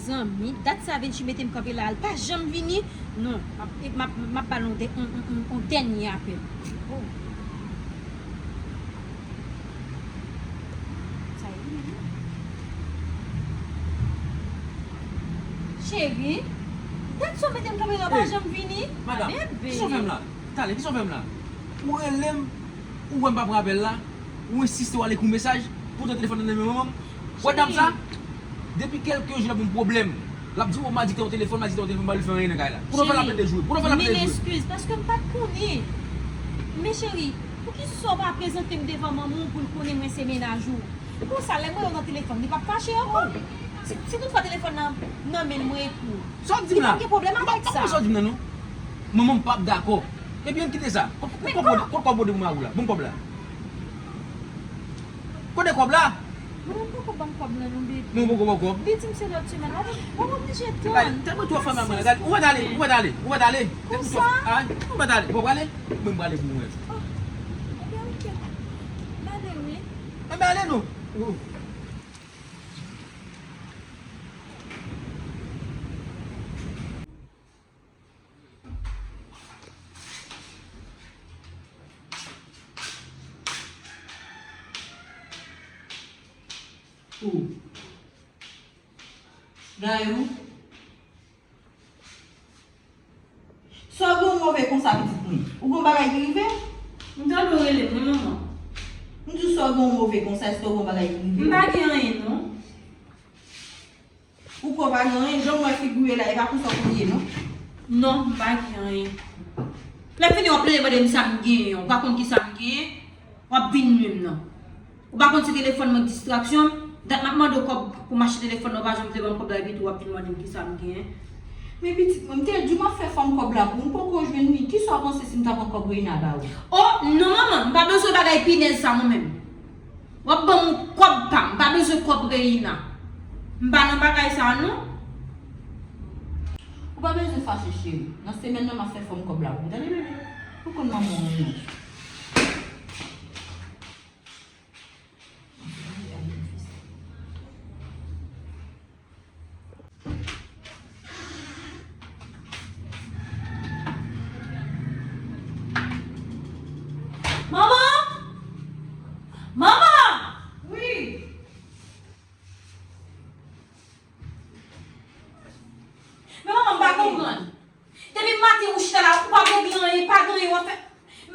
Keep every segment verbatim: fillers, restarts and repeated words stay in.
Zanmi, dat sa Vinci mete m kanpe la, l pa janm vini. Non, m ap, m ap, m ap ba l yon dè-, yon, yon, yon, yon dènye apèl. Oh. Sa e li menm? Cheri, dat sa w mete m kanpe la, w pa janm vini. Madam, kisa w fè m la? Talè, kisa w fè m la? Ou rele m, ou wè m pa pran apèl la, ou ensiste w al ekri w mesaj, poutan telefòn nan nan men manman m. Wè dam sa? Depi kèlke jou l ap ban m pwoblèm. L ap di w, "O, m a di te yon telefòn, m a di te yon telefòn, m pa vle fè anyen nan kay la." Pou nou fè l ap pèdi jou. Pou nou fè l ap pèdi jou. Mil eskiz, paske m pa t konnen. Men cheri, poukisa w pa prezante m devan manman w pou l konnen mwen se mennaj ou? Konsa, lè m wè w nan telefòn, li p ap fache ankò. Si, si toutfwa telefòn nan nan men l, mwen ekri w. Sa w ap di m la? Li p ap gen pwoblèm avèk sa. M pa konprann sa w ap di m nan, non. Manman m p ap dakò. Ebyen, kite sa. Kot, kot kòb ou, kot kòb ou de pou mari w la? Ban m kòb la. Kote kòb la? Mwen, m poko ban m kòb la non, baby. Men ou poko ban kòb? Li di m se lòt semèn. Bon, m oblije tann. Tèlman twò fanm nan mwen la. Gade, ou pa t ale, ou pa t ale, ou pa t ale. Konsa? Ay, ou pa t ale. Bon, prale. Mwen, m prale pou mwen. Oh, ebyen, ok. M ale, wi. Anben, ale non. Oh. Ou. Dayou. Sa w gen w move konsa, pitit mwen? Ou gen yon bagay ki rive? M tande w rele m, wi, manman. M di w sa w gen w move konsa, èske w gen yon bagay ki rive? M pa gen anyen, non. Ou kwè w pa gen anyen? Jan m wè figi w ye la, e pa konsa w konn ye, non? Non, m pa gen anyen. Lè fini, w ap plede mande m sa m genyen, ou pa konn ki sa m genyen, w ap vin nwi m nan. Ou pa konn se telefòn mwen k distraksyon m? Dat m ap mande w kòb pou m achte telefòn nan, ou pa janm vle ban m kòb la, epi tou w ap vin mande m ki sa m genyen. Men pitit mwen, m te di w m ap fè fanm kòb la pou ou, m poko jwenn li. Kisa w panse si m ta pran kòb Reina ba ou? O, non, manman, m pa bezwen bagay pinèz sa mwen menm. W ap ban m kòb pa m, m pa bezwen kòb Reina. M pa nan bagay sa a, non. Ou pa bezwen fache, cheri. Nan semèn nan, m ap fè fanm kòb la pou ou. Tande, bebe? Ou konn manman w, non. Manman! Manman! Wi. Men manman, m pa konprann. Depi maten ou chita la, ou pa regle anyen, pa gen anyen w ap fè.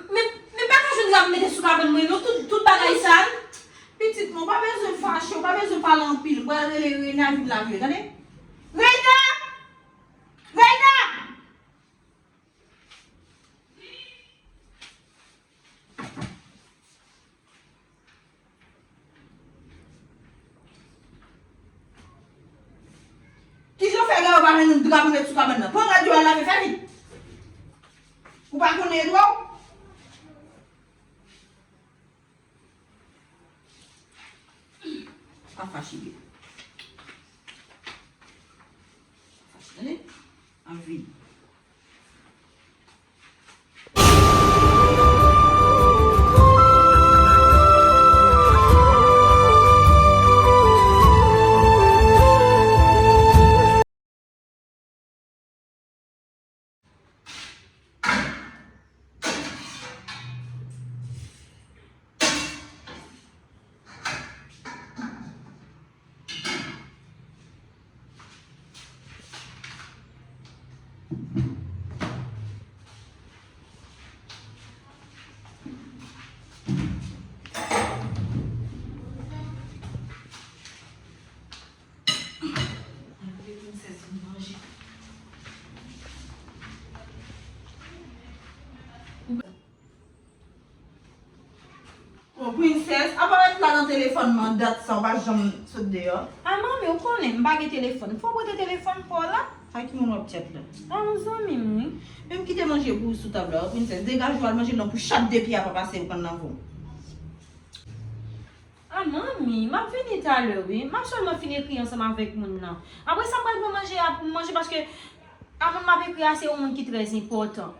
Men, men pa ka jwenn dra pou mete sou kabann mwen non, tout, tout bagay sal. Pitit mwen, ou pa bezwen fache, ou pa bezwen pale anpil. Mwen pral rele Rena vin lave yo, tande? Rena! Rena! Kijan w fè gade w pa jwenn dra pou met sou kabann nan? Pran rad yo al lave, fè vit. Ou pa konnen dwa w? Pa fache, bebe. Pa fache, tande? Anvi. Bon, prensès, apa w ret la nan telefòn nan, dat sa, w pa janm sot deyò? A, manmi, ou konnen, m pa gen telefòn. Fò w prete telefòn pa w la. A ki moun w ap tchat la? A, yon zanmi m, wi. Men m kite manje pou ou sou tab la, wi, prensès. Degaje w al manje l non pou chat de pye a pa pase ou pran nan vo. A, manmi, m ap vini talè, wi. M ap sèlman fin ekri ansanm avèk moun nan. Apre sa, m pral pran manje a pou m manje, paske a moun m ap ekri a, se yon moun ki trè enpòtan.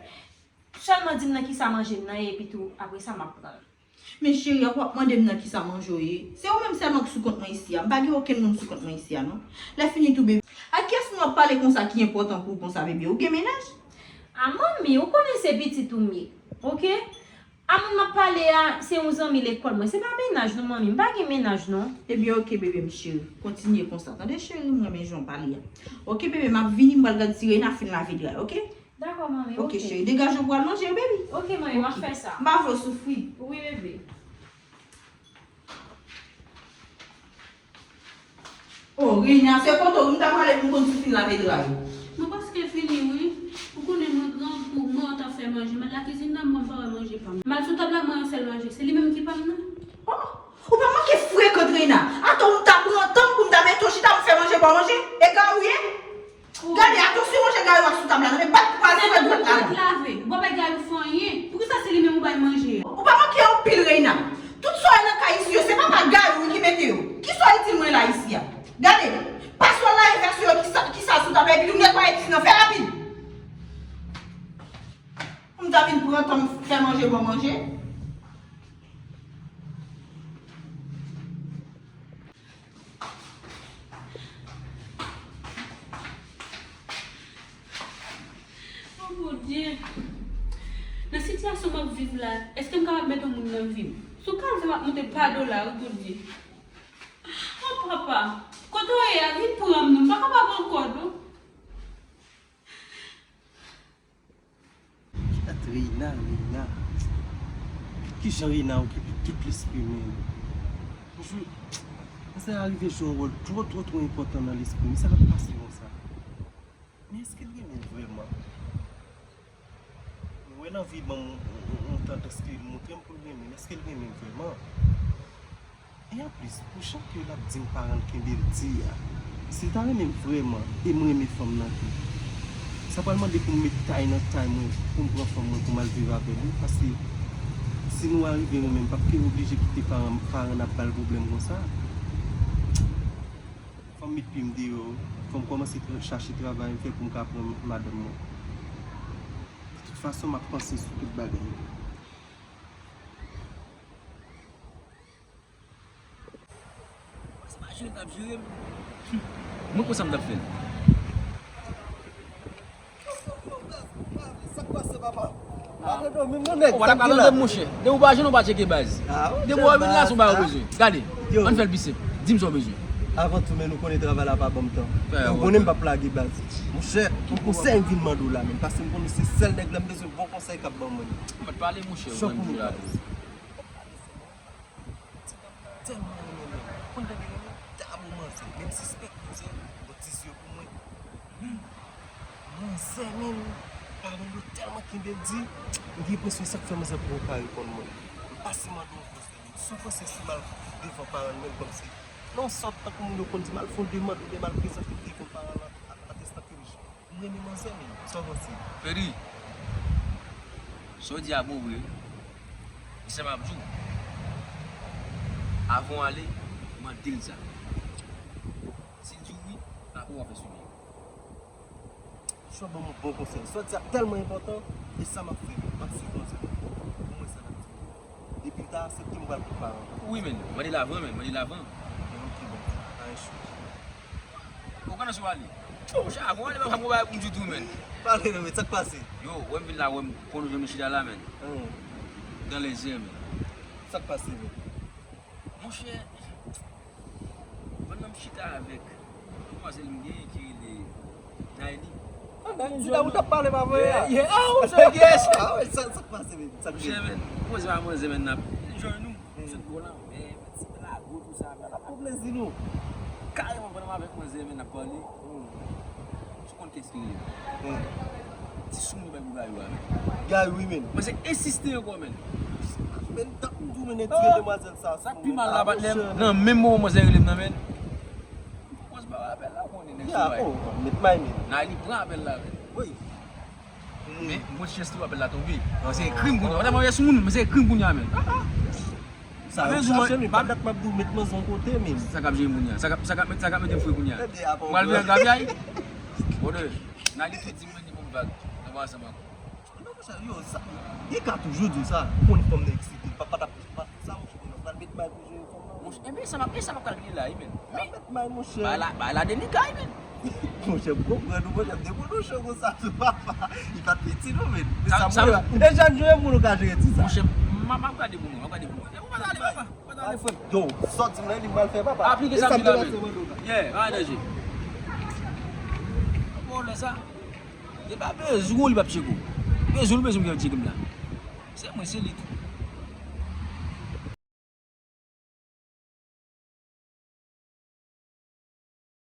Sèlman di m nan kisa manje m nan ye, epi tou, apre sa, m ap pran l. Men cheri, w ap mande m nan kisa manje w ye? Se ou menm sèlman ki sou kont mwen isi a. M pa gen okenn moun sou kont mwen isi a, non. Lè fini tou, bebe. Ak kiyès moun w ap pale konsa ki enpòtan pou ou konsa, bebe? Ou gen mennaj? A manmi, ou konnen se pitit ou m ye. Oke? A moun m ap pale a, se yon zanmi lekòl mwen. Se pa mennaj non, manmi. M pa gen mennaj non. Ebyen, oke, bebe m cheri. Kontinye konsa. Tande, cheri, m renmen jan w pale a. Oke, bebe, m ap vini, m pral gade si Reina fin lave dra yo, oke? Dakò, manmi, oke. Oke, cheri, degaje w pou al manje, baby. Oke, manmi, m ap fè sa. M pa vle w soufri. Wi, bebe. Oh, Reina, se kote w m ta prale pou m konn si w fin lave dra yo. Mwen prèske fini, wi. Ou konnen mwen grangou, mwen t ap fè manje. M al lakizin nan, mwen pa wè manje pa m. M al sou tab la, mwen yon sèl manje. Se li menm ki pa m nan. Oh, ou pa manke frekan, Reina. Atò, m ta pran tan m pou m ta mete w chita pou fè manje pa w manje. E gay ou ye? Gade, atansyon manje gay ou ak sou tab la, nan men bat pou al fè dwèt la. Tout lave. Ou pa bay gay ou fè anyen. Poukisa se li menm ou bay manje a? Ou pa manke anpil, Reina. Tout sa w wè nan kay isi yo, se papa gay ou ki mete yo. Kisa w itil mwen la isi a? Gade, pase w al lave vès yo ki sa, ki sal sou tab la, epi tou netwaye isit nan, fè rapid. Pou m ta vin pran tan m fè manje, bon manje. Oh, Bondye. Nan sitiyasyon m ap viv la, èske m kapab mete yon moun nan vi m? Sou kalvè m ap monte pa do la, wi, Bondye. Oh, papa, kote w ye a? Vin pran m non, m pa kapab ankò, non. Ki dat Reina, Reina. Kijan Reina okipe tout lespri mwen? Bonjou. Manzè a rive jwe yon wòl twò, twò, twò enpòtan nan lespri m. Sa k ap pase konsa? Men èske l renmen m vrèman? Mwen anvi ban m yon, yon, yon tandans ke l montre m pou l renmen m. Èske l renmen m vrèman? E anplis, pou jan ke l ap di m paran l kenbe l di a, si l ta renmen m vrèman e m renmen fanm nan tou, sa pral mande pou m met tay nan tay mwen, pou m pran fanm mwen, pou m al viv avè l, wi, paske si nou arive renmen m, m p ap ke oblije kite paran, paran n ap ba l pwoblèm konsa. Fò m met pye m deyò, fò m kòmanse tra-, chache travay, m fè pou m ka pran madanm mwen. De tout fason, m ap panse sou tout bagay. Se pa jere l t ap jere m. Mwen konn sa m t ap fè l. Sa k pase, papa? Pa nan dòmi m non, nèg. Ou pa ta ka tande m, monchè. Depi w pa jwenn, ou pa tcheke baz. Depi w wè relasyon ba yo bezwen. Gade, ann fè l pi senp. Di m sa w bezwen. Avan tou, men nou konnen travay la pa ban m tan. Ou konnen m p ap lage baz. Monchè, ki konsèy m vin mande w la menm, paske m konnen se sèl nèg la m bezwen bon konsèy k ap ban mwen. Ou mèt pale, monchè, ou konn di la. Tèlman renmen mwen. Konn tande renmen dabou manzè. Menm sispèk manzè, bò ti zye pou mwen. Manzè menm, paran yo tèlman kenbe l di, m gen enpresyon sa k fè manzè poko ka reponn mwen. M pase mande yon konsèy. Si w panse si m al devan paran l menm kòmsi, nan yon sòt tankou moun yo konn di m al fè yon demann oubyen m al prezante m devan paran l an, an, an atestan ke m renmen manzè menm, sa w panse? Feri, sa w di a bon vre. Men sa m ap di w, avan w ale, mande l sa. Si l di w wi, apre w a fè swivi. Sa w ban m yon bon konsèy. Sa w di a tèlman enpòtan, e sa m ap fè, m ap swiv konsèy ou. Pou mwen sa l ap di. Depi l ta aksepte, m pral pou paran. Wi, men, mande l avan, men, mande l avan. Men ok, bon, pa gen chans. Ou konnen sou ale. Monchè, avan ale, pa fè m bagay pou m ditou, men. Pale non, men, sa k pase? Yo, wè m vin la, wè m konn jan m chita la, men. Hmm. Dan lèzè, men. Sa k pase, men? Monchè, pandan m chita avèk demwazèl m genyen ki rele Nayli. Ah, Nayli, se la ou t ap pale m avè a? Yeah, yeah. Ah, monchè, yes. Ah, wè, sa, sa k pase, men? Sa k pase? Monchè, men, ou koze pa manzè, men, n ap jwenn nou. Sot bò lanmè, ti lago, tou sa, men. N ap pran plezi nou. Kareman, pandan m avèk manzè, men, n ap pale. Hmm. Ou konn kiyès ki rele m? Hmm. Ti sou mwen bay pou Gayou a, men. Gayou, wi, men. Manzè ensiste ankò, men. Men, tank m di w, men, nèg tire demwazèl sa. Sa k pi mal la, patnè m, nan menm moman manzè rele m nan, men. Ou koz ba apèl la, ou konnen nèg sou bay. Oh, met may, men. Nayli pran apèl la, men. Wi. Men, mwen chèz tou apèl la tonbe. Mwen se krim kounye a. Patnè m, mwen se moun, mwen se krim kounye a, men. Sa yo chache, men pa dat m ap di w met manzè yon kote, men. Sa k ap jere moun ya? Sa k ap, sa k ap met, sa k ap mete m fre kounye a? Mwen al vin an gravyay. Brother, Nayli tou di m, men, li ban m vag. Nan pa ansanm ankò. Non, monchè, yo, sa, gen ka toujou di w sa. Ou konnen fanm nan eksite. Pa, pa t ap, pa, Ebyen, sa m ap, e sa m ap kalkile la, wi, men. Sa fèt mal, monchè. Bagay la, bagay la denika, wi, men. Monchè, m konprann ou, monchè, m te konn ou cho konsa tou, papa. Li pa t piti, non, men. Sa, Sa sa, mwen, e jan nou menm moun ou ka jere ti sa. Monchè, m ap, m ap gade pou mwen, m ap gade pou mwen. E, ou pa t ale, papa, ou pa t ale, frè m. Yo, sòti m nan, li mal fè, papa. Aplike E sa sa m m di te la, pase men. Mwen tou la. Yeah, pa danje. Bon, lè sa, se pa bezwen li p ap tcheke w. Bezwen li, bezwen li p ap tcheke m la. Se mwen, se li tou.